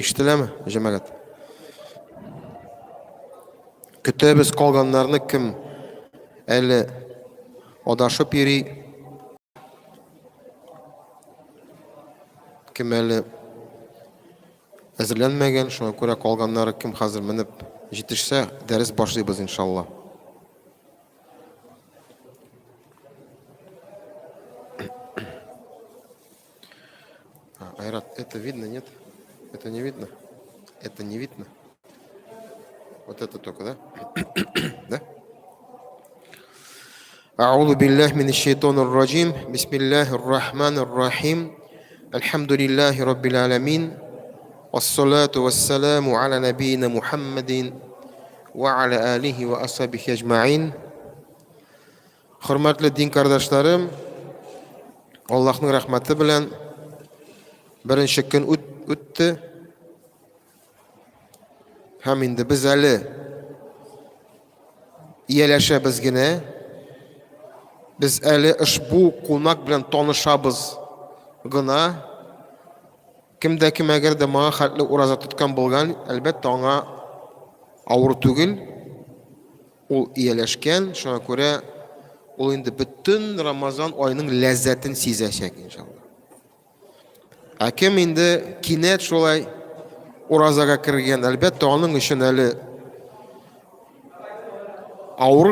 Ишетеләме, җәмәгать? Көтәбез калганнарны, кем әле адашып йөри, кем әле әзерләнмәгән, шуңа күрә калганнары кем хәзер менеп җитешсә, дәрес башлыйбыз, иншалла. Айрат, это видно, нет? Это не видно? Это не видно? Вот это только, да? Да? أعوذ بالله من الشيطان الرجيم بسم الله الرحمن الرحيم الحمد لله رب العالمين والصلاة والسلام على نبينا محمد وعلى آله وأصحابه أجمعين Хөрмәтле дин кардәшләрем, Аллаһның рәхмәте белән беренче көн үтте. Һәм инде без әле ияләшәбез генә. Без әле ошбу кунак белән танышабыз гына. Кем дә кем әгәр дә моңа хәтле ураза тоткан булган, әлбәттә, аңа авыр түгел. Ул ияләшкән, шуңа күрә ул инде бөтен Рамазан аеның ләззәтен сизәчәк, иншалла. Ә кем инде кинәт шулай уразага кергән, әлбәттә, аның өчен әле авыр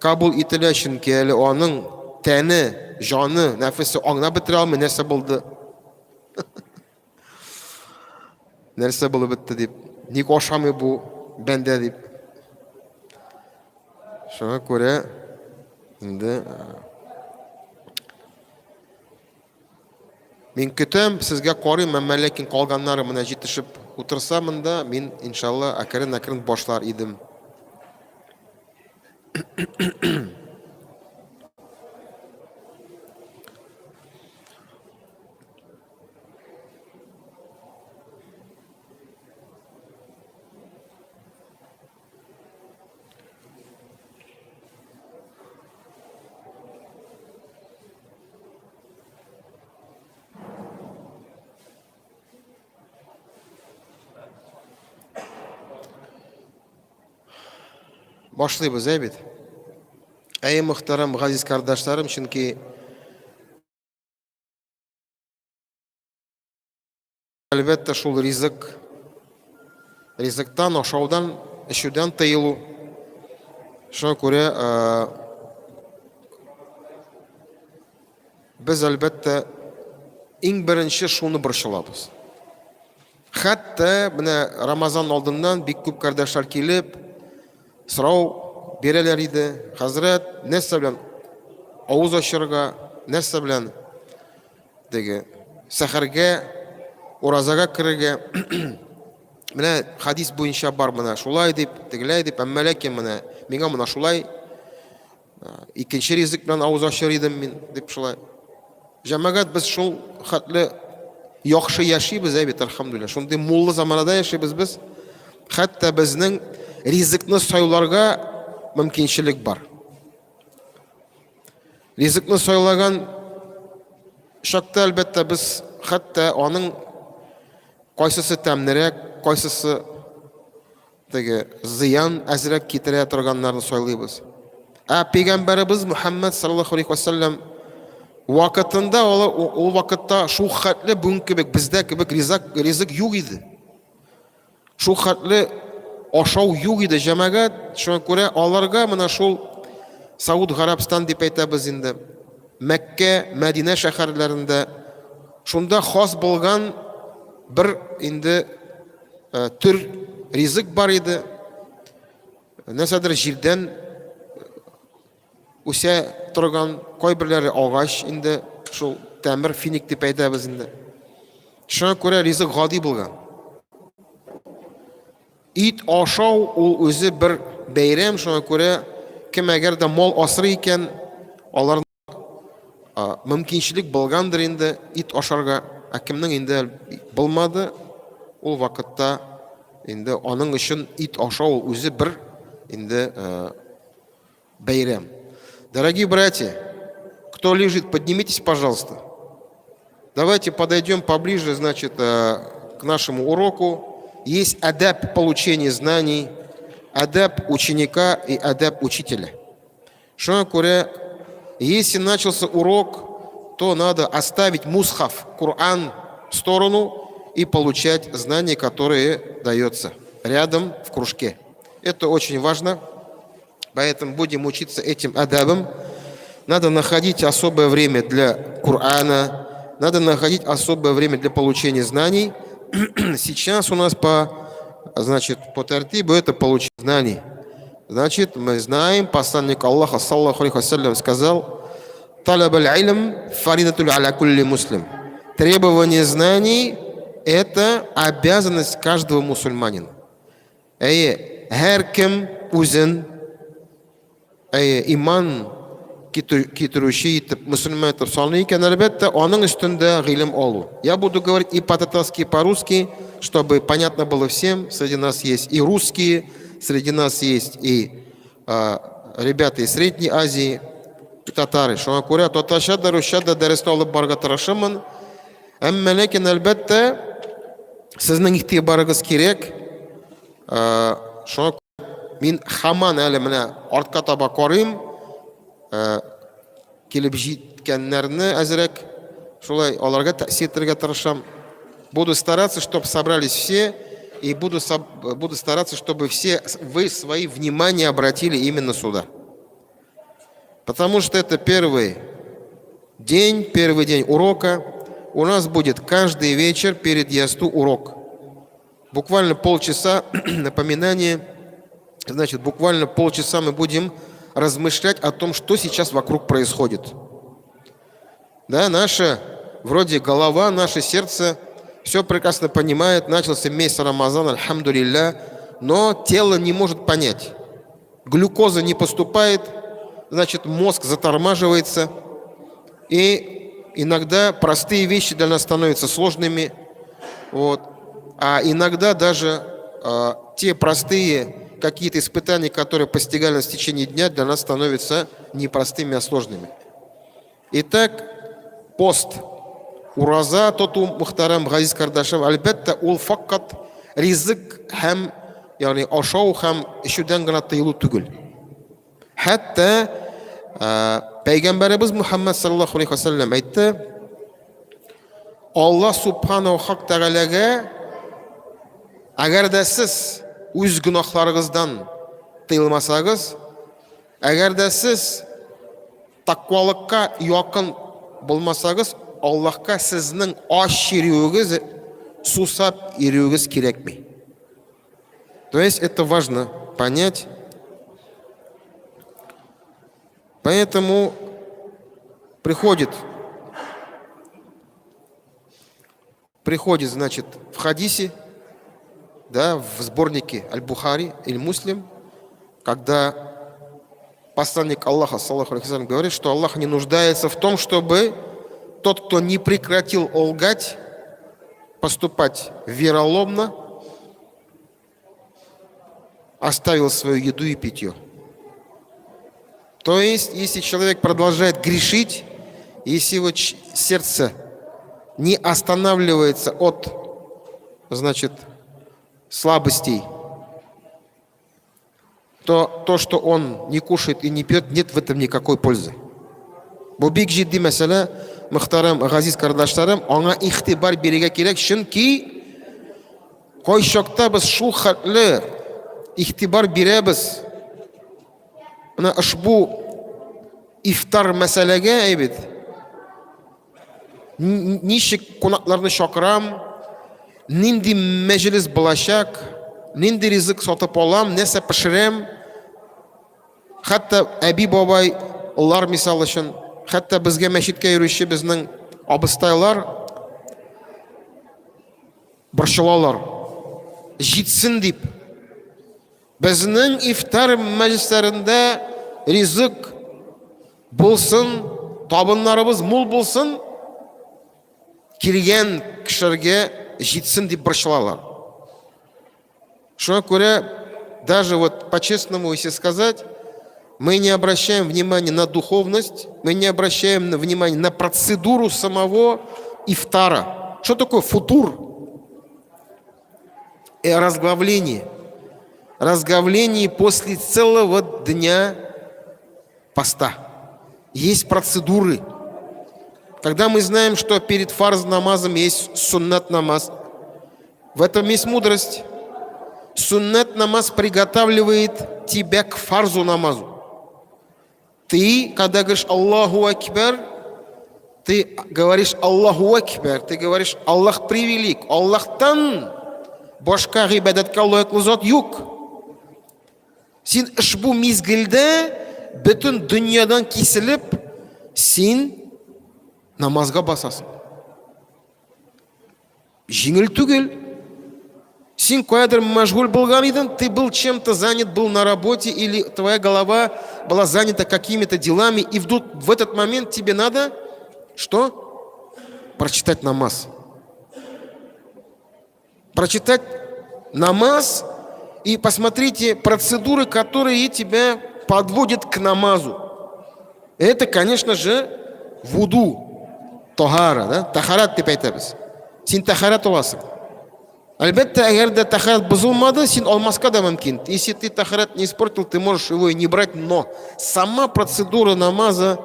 кабул ителә, чөнки әле аның тәне, җаны, нәфесе аңлап бетерә алмый, нәрсә булды. Нәрсә булып бетте дип, ник ашамый бу бәндә дип. Шуңа күрә инде мин көтәм, сезгә карыйм, әмма ләкин калганнары менә җитешеп утырса монда, мин иншалла әкрен-әкрен башлар идем. Башлыйбыз, әй бит. Әй, мөхтәрәм газиз кардәшләрем, чөнки Әлбәттә, шул ризык, ризыктан, ашаудан, эчүдән тыелу. Шуңа күрә без әлбәттә иң беренче шуны борчылабыз. Хәтта менә Рамазан алдыннан бик күп кардәшләр килеп, сорау бирәләр иде. Хәзрәт, нәрсә белән авыз ачырга, нәрсә белән теге сәхәргә, уразага керергә. Менә хадис буенча бар менә шулай дип, тегеләй дип, әмма ләкин менә миңа менә шулай икенче ризык белән авыз ачыр идем мин дип шулай. Җәмәгать без шул хәтле яхшы яшибез, әй бит, әлхәмдүлилләһ. Шундый муллы заманада яшибез без. Хәтта безнең ризыкны сайларга мөмкинчелек бар. Ризыкны сайлаган чакта, әлбәттә, без хәтта аның кайсысы тәмлерәк, кайсысы теге зыян әзрәк китерә торганнарны сайлыйбыз. Ә пәйгамбәребез Мухаммад саллаллаху алейхи вассалам вакытында ул, ул вакытта шул хәтле бүген кебек бездә кебек ризык, ризык юк иде. Шул хәтле ашау юк иде җәмәгать, шуңа күрә аларга менә шул Сауд Гарәбстан дип әйтәбез инде. Мәккә, Мәдинә шәһәрләрендә шунда хас булган бер инде э, төр ризык бар иде. Нәрсәдер җирдән үсә торган кайберләре агач инде шул тәмер финик дип әйтәбез инде. Шуңа күрә ризык гади булган. Ит ашау ул үзе бер бәйрәм, шуңа күрә кем әгәр дә мал асрый икән, алар мөмкинчелек булгандыр инде ит ашарга, ә кемнең инде булмады, ул вакытта инде аның өчен ит ашау ул үзе бер инде бәйрәм. Дорогие братья, кто лежит, поднимитесь, пожалуйста. Давайте подойдем поближе, значит, к нашему уроку. Есть әдәп получения знаний, әдәп ученика и әдәп учителя. Шуңа күрә, если начался урок, то надо оставить мусхаф, Коран в сторону и получать знания, которые дается рядом в кружке. Это очень важно, поэтому будем учиться этим адабам. Надо находить особое время для Корана, надо находить особое время для получения знаний. Сейчас у нас значит, по тәртибу это получение знаний. Значит, мы знаем, посланник Аллаха, саллаху алейхи сказал: «طلب العلم فريضة على كل مسلم». Требование знаний – это обязанность каждого мусульманина. Әйе, һәркем үзен, әйе, иман китерүче итеп, мөселман итеп саный икән, әлбәттә, аның өстендә гыйлем алу. Я буду говорить и по-татарски, и по-русски, чтобы понятно было всем. Среди нас есть и русские, среди нас есть и ребята из Средней Азии, и татары. Шуңа күрә татарча да, русча да дәресне алып барырга тырышырмын. Әмма ләкин, әлбәттә, сезнең игътибарыгыз кирәк. Шуңа мин һаман әле менә артка таба карыйм, килеп җиткәннәрне әзрәк шулай аларга тәэсир итәргә тырышам. Буду стараться, чтобы собрались все, и буду стараться, чтобы все вы свои внимание обратили именно сюда. Потому что это первый день урока. У нас будет каждый вечер перед ясту урок. Буквально полчаса напоминание. Значит, буквально полчаса мы будем размышлять о том, что сейчас вокруг происходит. Да, наша вроде голова, наше сердце все прекрасно понимает. Начался месяц Рамазан, альхамдулилля, но тело не может понять. Глюкоза не поступает, значит, мозг затормаживается. И иногда простые вещи для нас становятся сложными. Вот. А иногда даже те простые какие-то испытания, которые постигали нас в течение дня, для нас становятся не простыми, а сложными. Итак, пост. Ураза тоту, мөхтәрәм газиз кардәшләрем, әлбәттә, ул фәкать ризык һәм, ягъни ашау һәм эчүдән генә тыелу түгел. Хәтта Пәйгамбәребез Мухаммад саллаллаху алейхи вәсәлләм әйтте: Аллаһ субханаһу хак тәгаләгә әгәр дә сез үз гөнаһларыгыздан тыелмасагыз, әгәр дә сез тәкъвалыкка якын булмасагыз, Аллаһка сезнең ач йөрүегез, сусап йөрүегез кирәкми. То есть это важно понять. Поэтому приходит, значит, в хадисе, да, в сборнике Аль-Бухари или Муслим, когда посланник Аллаха, саллаху алейхи, говорит, что Аллах не нуждается в том, чтобы тот, кто не прекратил лгать, поступать вероломно, оставил свою еду и питье. То есть, если человек продолжает грешить, если его сердце не останавливается от, значит, слабостей, то то, что он не кушает и не пьет, нет в этом никакой пользы. Бу бик җитди мәсьәлә, мөхтәрәм газиз кардәшләрем, аңа игътибар бирергә кирәк, чөнки кайчакта без шул хәтле игътибар бирәбез менә ошбу ифтар мәсьәләгә, әйбит. Ничек кунакларны чакырам, нинди мәҗлес булачак, нинди ризык сатып алам, нәрсә пешерәм. Хәтта әби бабайлар мисал өчен, хәтта безгә мәчеткә йөрүче безнең абыстайлар борчылалар. Җитсен дип. Безнең ифтар мәҗлесләрендә ризык булсын, табыннарыбыз мул булсын, килгән кешеләргә җитсен дип борчылалар. Шуңа күрә, даже вот по-честному, если сказать, мы не обращаем внимания на духовность, мы не обращаем внимания на процедуру самого ифтара. Что такое футур? разглавление. Разговление после целого дня поста. Есть процедуры. Когда мы знаем, что перед фарз намазом есть суннат намаз, в этом есть мудрость. Суннат намаз приготавливает тебя к фарзу намазу. Ты, когда говоришь Аллаху Акбар, ты говоришь Аллаху Акбар, ты говоришь Аллах превелик, Аллахтан башка гыйбадәткә лаеклы зат юк. Син ошбу мизгелдә бөтен дөньядан киселеп, син намазга басасың. Җиңел түгел. Син каядыр мәшгуль булган идең, ты был чем-то занят, был на работе, или твоя голова была занята какими-то делами, и вдруг в этот момент тебе надо что? Прочитать намаз. Прочитать намаз и посмотрите процедуры, которые тебя подводят к намазу. Это, конечно же, вуду, тахара, да? Тахарат дип әйтәбез. Син тахарат аласың. Әлбәттә, әгәр дә тахарат бозылмады, син алмаска да мөмкин. Если ты тахарат не испортил, ты можешь его и не брать, но сама процедура намаза,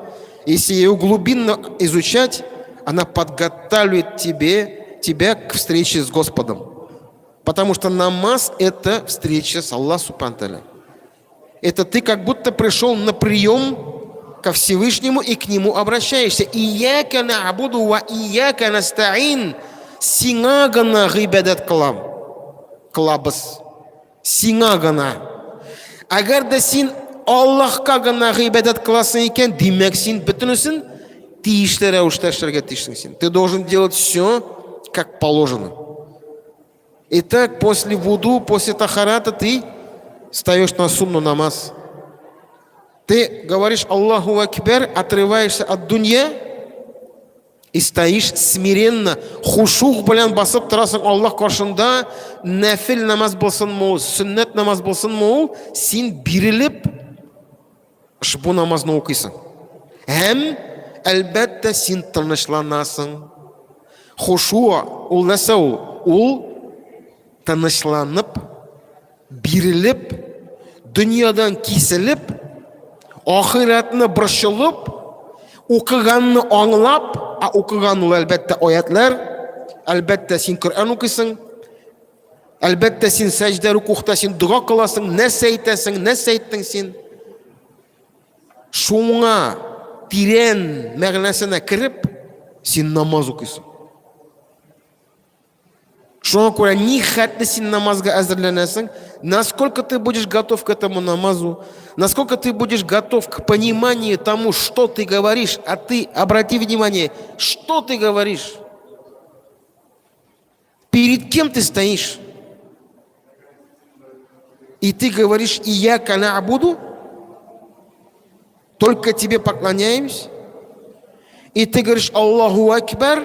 если ее глубинно изучать, она подготавливает тебя к встрече с Господом. Потому что намаз – это встреча с Аллахом Субхану. Это ты как будто пришел на прием ко Всевышнему и к Нему обращаешься. إياك نعبد وإياك نستعين. Сиңа гына гыйбадәт кылам. Кылабыз. Сиңа гына. Әгәр дә син Аллаһка гына гыйбадәт кыласың икән, димәк син бөтенесен тиешле рәвештә эшләргә тиешсең син. Ты должен делать все, как положено. Итак, после вуду, после тахарата ты встаешь на сунну намаз. Ты говоришь Аллаху Акбер, отрываешься от дунья и стоишь смиренно, хушуг белән басып торасың Аллаһ каршында, нәфил намаз булсынмы ул, сөннәт намаз булсынмы ул, син бирелеп ошбу намазны укыйсың. Һәм әлбәттә син тынычланасың. Хушуа ул нәрсә ул? Ул тынычланып, бирелеп, дөньядан киселеп, ахирәтне борчылып, укыганны аңлап, ә укыган ул әлбәттә аятлар, әлбәттә син Коръән укыйсың, әлбәттә син сәҗдә рукухта син дога кыласың, нәрсә әйтәсең, нәрсә әйттең син? Шуңа тирән мәгънәсенә кереп, син намаз укыйсың. Шуңа күрә ни хәтле син намазга әзерләнәсең, насколько ты будешь готов к этому намазу, насколько ты будешь готов к пониманию тому, что ты говоришь, а ты обрати внимание, что ты говоришь, перед кем ты стоишь. И ты говоришь, إياك نعبد, только тебе поклоняемся. И ты говоришь, Аллаху Акбар,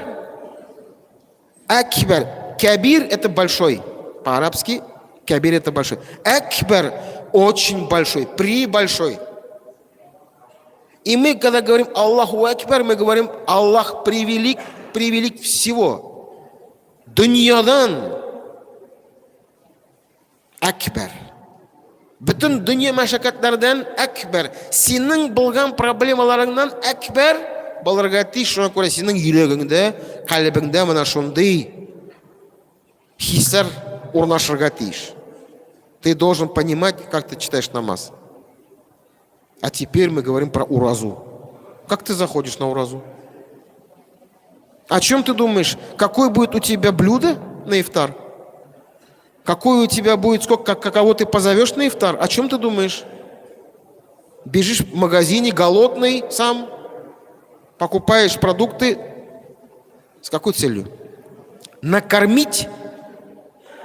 Акбар. كبير – это большой. По-арабски كبير – это большой. أكبر – очень большой, пребольшой. И мы, когда говорим Аллаху Акбар, мы говорим Аллах превелик, превелик всего. Дөньядан Әкбәр. Бөтен дөнья мәшәкатьләрдән әкбәр. Синең булган проблемаларыңнан әкбәр булырга тиеш. Шуңа күрә синең йөрәгеңдә, калебеңдә менә шундый хисләр урнашырга тиеш. Ты должен понимать, как ты читаешь намаз. А теперь мы говорим про уразу. Как ты заходишь на уразу? О чем ты думаешь? Какое будет у тебя блюдо на ифтар? Какое у тебя будет, сколько, каково ты позовешь на ифтар? О чем ты думаешь? Бежишь в магазине голодный сам, покупаешь продукты. С какой целью? Накормить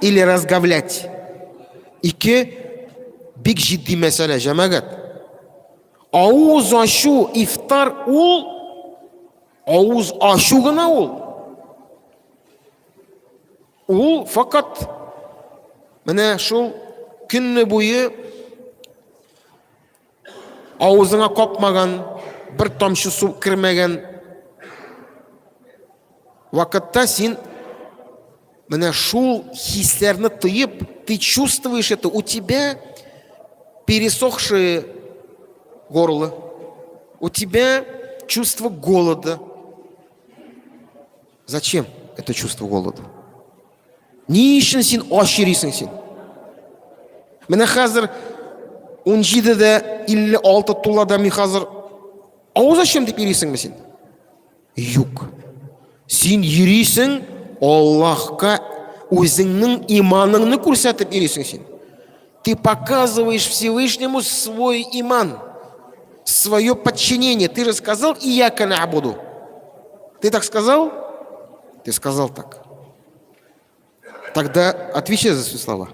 или разговлять? Ике бик җитди мәсьәлә, җәмәгать. Авыз ачу, ифтар ул авыз ачу гына ул. Ул фақат менә шул көнне буе авызыңа капмаган, бер тамчы су кермәгән вакытта син. Менә шул хисләрне тоеп, ты чувствуешь это, у тебя пересохшее горло, у тебя чувство голода. Зачем это чувство голода? Ни өчен син ач йөрисең син? Менә хәзер 17-дә 56 тула да мин хәзер авыз ачам дип йөрисеңме син? Юк. Син йөрисең Аллаһка үзеңнең иманыңны күрсәтеп йөрисең син. Ты показываешь Всевышнему свой иман, свое подчинение. Ты же сказал, и я буду. Ты так сказал? Ты сказал так. Тогда отвечай за свои слова.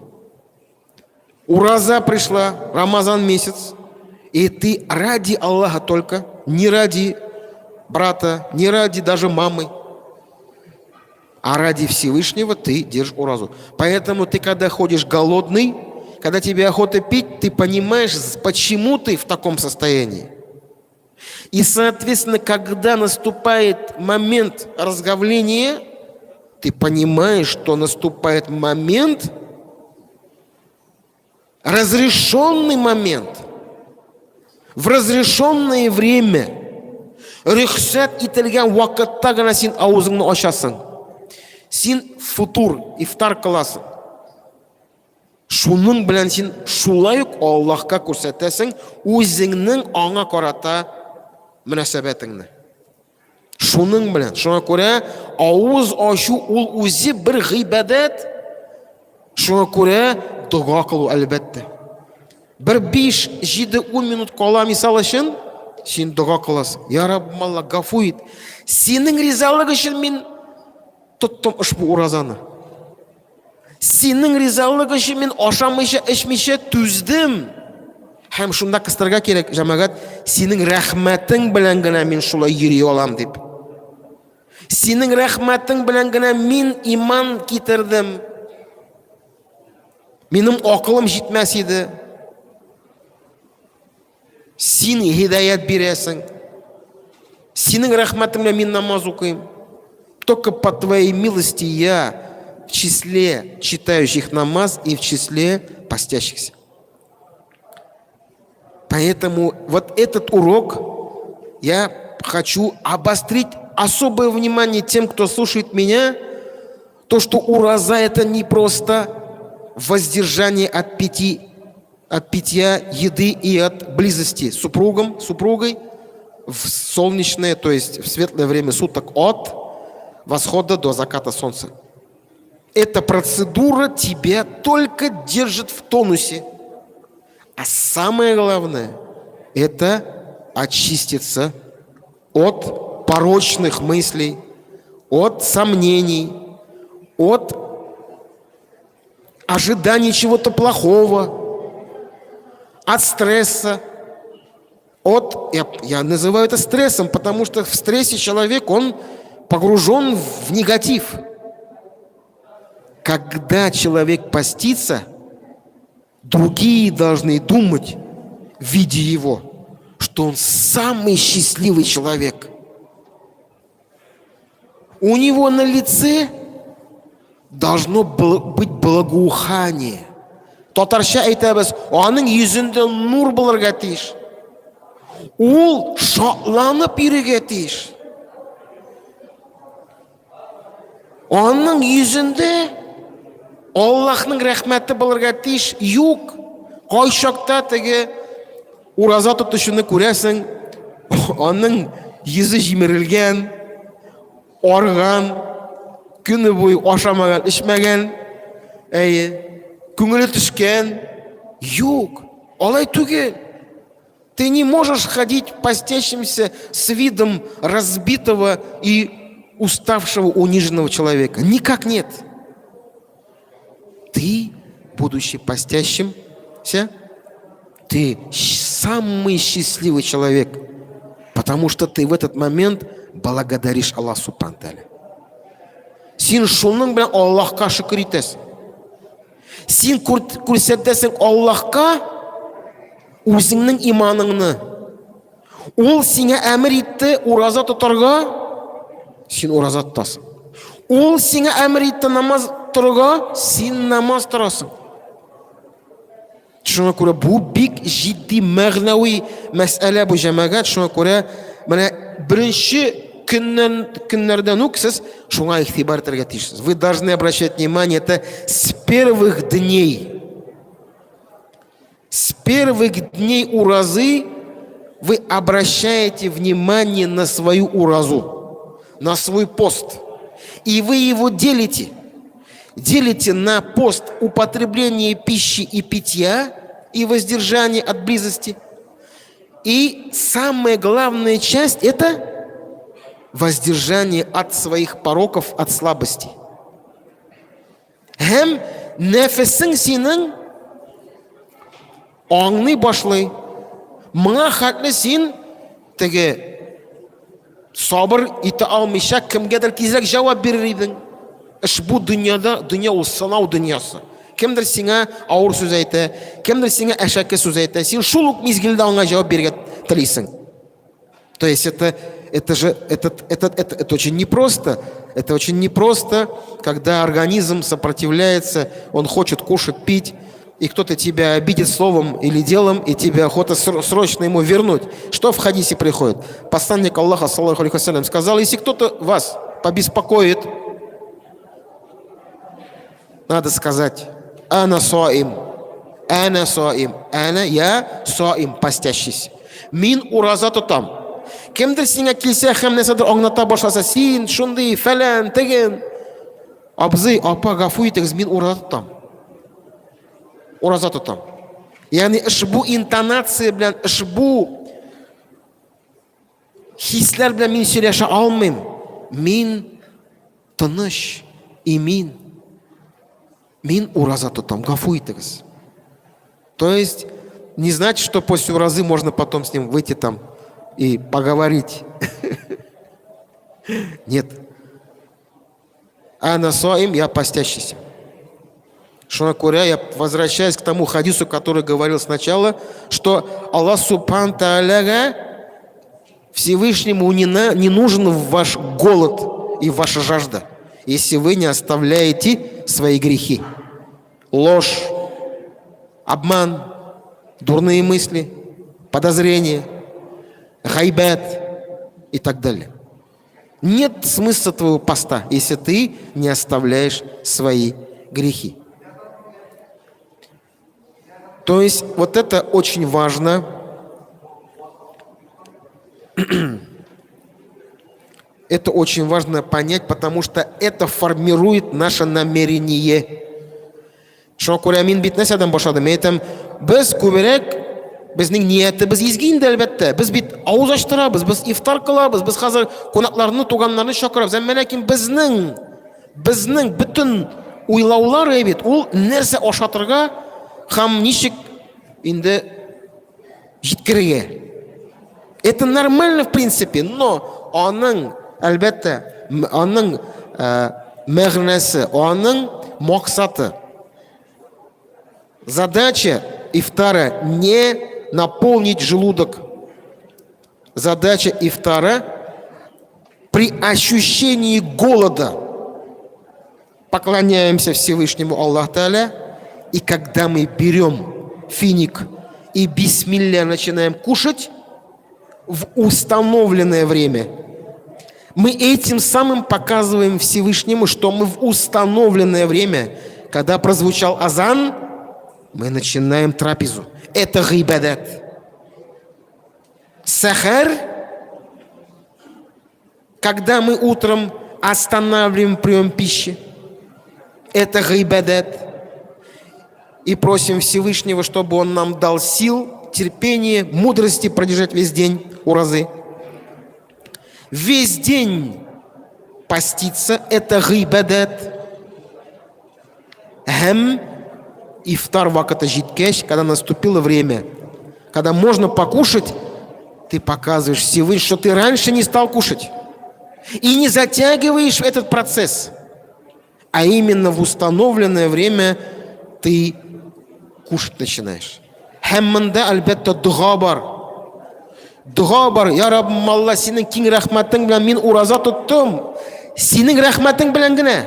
Ураза пришла, Рамазан месяц, и ты ради Аллаха только, не ради брата, не ради даже мамы, а ради Всевышнего ты держишь уразу. Поэтому ты, когда ходишь голодный, когда тебе охота пить, ты понимаешь, почему ты в таком состоянии. И, соответственно, когда наступает момент разговления, ты понимаешь, что наступает момент, разрешенный момент, в разрешенное время, рөхсәт ителгән вакытта гына син авызыңны ачасың. Син футур, ифтар кыласың. Шуның белән син шулай ук Аллаһка күрсәтәсең үзеңнең аңа карата мөнәсәбәтеңне. Шуның белән, шуңа күрә авыз ачу ул үзе бер гыйбадәт. Шуңа күрә дога кылу әлбәттә. Бер 5, 7, 10 минут кала мисал өчен, син дога кыласың. Я Раббым Алла, гафу ит. Синең ризалык өчен мин тоттым ошбу уразаны. Синең ризалык өчен мин ашамыйча, эчмичә түздем. Һәм шунда кыстырга кирәк, җәмәгать, синең рәхмәтең белән генә мин шулай йөри алам дип. Синең рәхмәтең белән генә мин иман китердем. Минем акылым җитмәс иде. Син һидаят бирәсең. Синең рәхмәтең белән мин намаз укыйм. Только по твоей милости я в числе читающих намаз и в числе постящихся. Поэтому вот этот урок я хочу обострить особое внимание тем, кто слушает меня, то, что ураза это не просто воздержание от пяти от питья, еды и от близости с супругом, супругой в солнечное, то есть в светлое время суток от восхода до заката солнца. Эта процедура тебя только держит в тонусе. А самое главное – это очиститься от порочных мыслей, от сомнений, от ожиданий чего-то плохого, от стресса, от, я называю это стрессом, потому что в стрессе человек, он погружен в негатив. Когда человек постится, другие должны думать, видя его, что он самый счастливый человек. У него на лице должно быть благоухание. Татарча әйтәбез, аның йөзендә нур булырга тиеш. Ул шатланып йөрергә тиеш. Аның йөзендә Аллаһның рәхмәте булырга тиеш. Юк. Кайчакта теге ураза тотучыны күрәсең, аның йөзе җимерелгән, арыган, көне буе ашамаган, эчмәгән, әйе, күңеле төшкән. Юк, алай түгел. Ты не можешь ходить постящимся с видом разбитого и уставшего, униженного человека. Никак нет. Ты, будучи постящимся, ты самый счастливый человек, потому что ты в этот момент благодаришь Аллаһ Субхану Син шуның белән Аллаһка шөкер итәсең. Син күрсәтәсең Аллаһка үзеңнең иманыңны. Ул сиңа әмер итте ураза тотарга, син ураза тотасың. Ул сиңа әмер итте намаз торырга, син намаз торасың. Шуңа күрә бу бик җитди мәгънәви мәсьәлә бу җәмәгать. Шуңа күрә менә беренче көннән көннәрдән үк сез шуңа игътибар итәргә тиешсез. Вы должны обращать внимание это с первых дней. С первых дней уразы вы обращаете внимание на свою уразу, на свой пост. И вы его делите. Делите на пост употребление пищи и питья и воздержание от близости. И самая главная часть – это воздержание от своих пороков, от слабостей. Һәм нәфесең синең аңлый башлый. Моңа хәтле син теге сабыр итә алмыйча кемгәдер тизрәк җавап бирер идең. Эш бу дөньяда, дөнья ул сынау дөньясы. Кемдер сиңа авыр сүз әйтә, кемдер сиңа әшәке сүз әйтә. Син шул ук мизгелдә аңа җавап бирергә телисең. То есть это, это же это, это, это, это очень непросто. Это очень непросто, когда организм сопротивляется, он хочет кушать, пить, и кто-то тебя обидит словом или делом, и тебе охота срочно ему вернуть. Что в хадисе приходит? Посланник Аллаха, саллаху алейхи сказал, если кто-то вас побеспокоит, надо сказать, أنا صائم, أنا صائم, أنا, я صائم, постящийся. Мин ураза тотам. Кемдер сиңа килсә һәм нәрсәдер аңлата башласа, син шундый, фәлән, теген. Абзый, апа, гафу итегез, мин ураза тотам. Ураза тотам. Ягъни ошбу интонация белән, ошбу хисләр белән мин сөйләшә алмыйм. Мин тыныч, имин. Мин ураза тотам, гафу итегез. То есть не значит, что после уразы можно потом с ним выйти там и поговорить. Нет. أنا صائم, я постящийся. Шуңа күрә, я возвращаюсь к тому хадису, который говорил сначала, что Аллах Субхан Тааляга Всевышнему не нужен ваш голод и ваша жажда, если вы не оставляете свои грехи. Ложь, обман, дурные мысли, подозрения, гайбәт и так далее. Нет смысла твоего поста, если ты не оставляешь свои грехи. То есть вот это очень важно. Это очень важно понять, потому что это формирует наше намерение. Шуңа күрә мин бит нәрсәдән башладым? Мин әйтәм, без күбрәк безнең ниятебез изге инде әлбәттә. Без бит авыз ачтырабыз, без ифтар кылабыз, без хәзер кунакларны, туганнарны чакырабыз. Әмма ләкин безнең бөтен уйлаулар бит ул нәрсә ашатырга һәм ничек инде җиткерергә. Это нормально в принципе, но аның, әлбәттә, аның мәгънәсе, аның максаты. Задача ифтара не наполнить желудок. Задача ифтара при ощущении голода поклоняемся Всевышнему Аллаху Тааля, и когда мы берем финик и бисмилля начинаем кушать в установленное время, мы этим самым показываем Всевышнему, что мы в установленное время, когда прозвучал азан, мы начинаем трапезу. Это гыйбадәт. Сәхәр, когда мы утром останавливаем прием пищи, это гыйбадәт. И просим Всевышнего, чтобы Он нам дал сил, терпение, мудрости продержать весь день уразы. Весь день поститься – это гыйбадәт. Һәм ифтар вакыты җиткәч, когда наступило время, когда можно покушать, ты показываешь Всевышнему, что ты раньше не стал кушать. И не затягиваешь этот процесс, а именно в установленное время ты кушать начинаешь. Һәм монда, әлбәттә, дога бар. Дога бар. Я Раббым Алла, синең киң рәхмәтең белән мин ураза тоттым. синең рәхмәтең белән генә.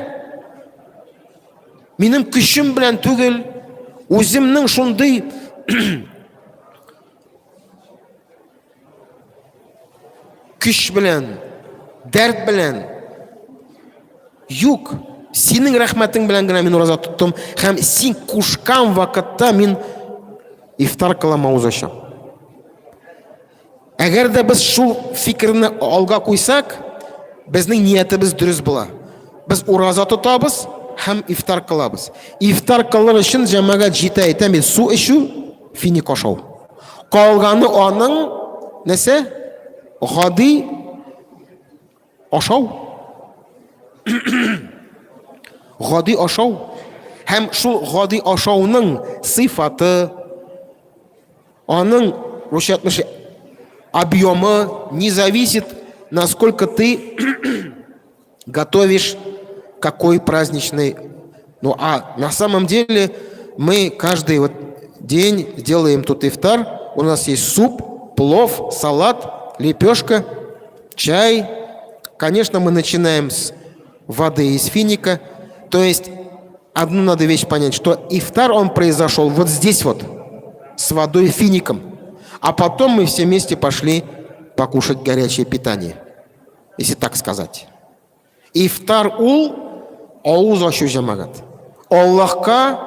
Минем көчем белән түгел, үземнең шундый көч белән, дәрт белән. Юк, синең рәхмәтең белән генә мин ураза тоттым һәм син кушкан вакытта мин ифтар кылам, авыз ачам. Әгәр дә без шул фикерне алга куйсак, безнең ниятебез дөрес була. Без ураза тотабыз һәм ифтар кылабыз. Ифтар кылыр өчен җәмәгать җитә әйтәм бит, су эчү, финик ашау. Калганы аның нәрсә? Гади ашау. Гади ашау. Һәм шул гади ашауның сыйфаты, Аның, русча әйтмешли, объемы не зависит, насколько ты готовишь какой праздничный. Ну а на самом деле мы каждый вот день делаем тут ифтар. У нас есть суп, плов, салат, лепешка, чай. Конечно, мы начинаем с воды из финика. То есть одну надо вещь понять, что ифтар он произошел вот здесь вот, с водой и фиником. А потом мы все вместе пошли покушать горячее питание, если так сказать. Ифтар ул авыз ачу җәмәгать. Аллаһка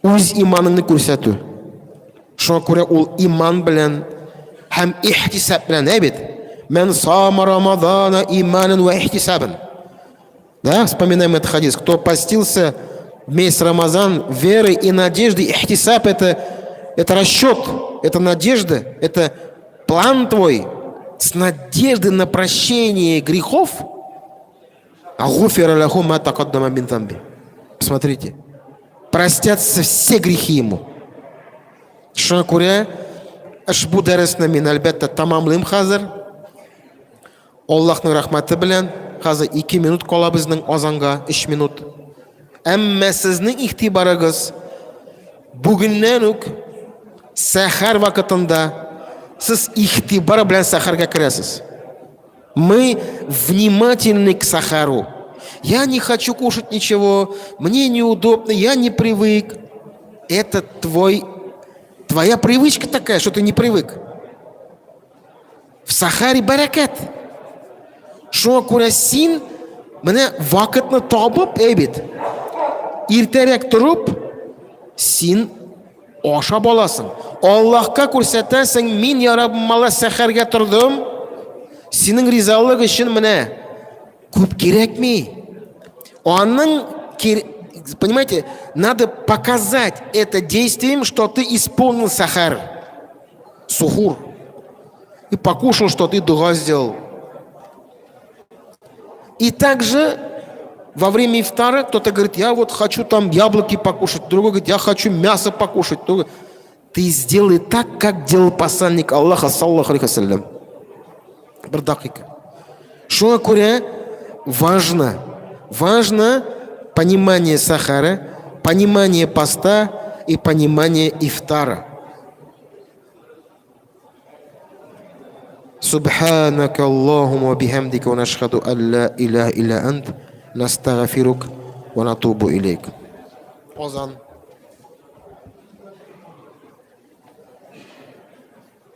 үз иманыңны күрсәтү. Шуңа күрә ул иман белән һәм ихтисаб белән, әй бит. Мән сама Рамазана иманан ва ихтисабан. Да, вспоминаем этот хадис. Кто постился в месяц Рамазан верой и надеждой, ихтисаб это расчет, это надежда, это план твой с надеждой на прощение грехов. Агуфира лаху ма такаддама мин замби. Посмотрите. Простятся все грехи ему. Шуңа күрә ошбу дәресне мин әлбәттә тәмамлыйм хәзер. Аллаһның рәхмәте белән хәзер 2 минут кала безнең азанга, 3 минут. Әмма сезнең игътибарыгыз бүгеннән үк сәхәр вакытында сез игътибар белән сәхәргә керәсез. Мы внимательны к сахару. Я не хочу кушать ничего, мне неудобно, я не привык. Это твой, твоя привычка такая, что ты не привык. В сахаре бәрәкәт. Шуңа күрә син менә вакытны табып, әй бит, иртәрәк торып, син ашап аласың. Аллаһка күрсәтәсең, мин, я Раббым, Алла, сәхәргә тордым. Синең ризалык өчен менә күп кирәкми. Аның, понимаете, надо показать это действием, что ты исполнил сахар. Сухур. И покушал, что ты дуга сделал. И также во время ифтара кто-то говорит, я вот хочу там яблоки покушать, другой говорит, я хочу мясо покушать. Другой... Ты сделай так, как делал посланник Аллаха, саллаху алейхи вассалям. Бер дакыйка. Шуңа күрә важно, важно понимание сахара, понимание поста и понимание ифтара. سبحانك اللهم وبحمدك ونشهد أن لا إله إلا أنت نستغفرك ونتوب إليك. Ozan.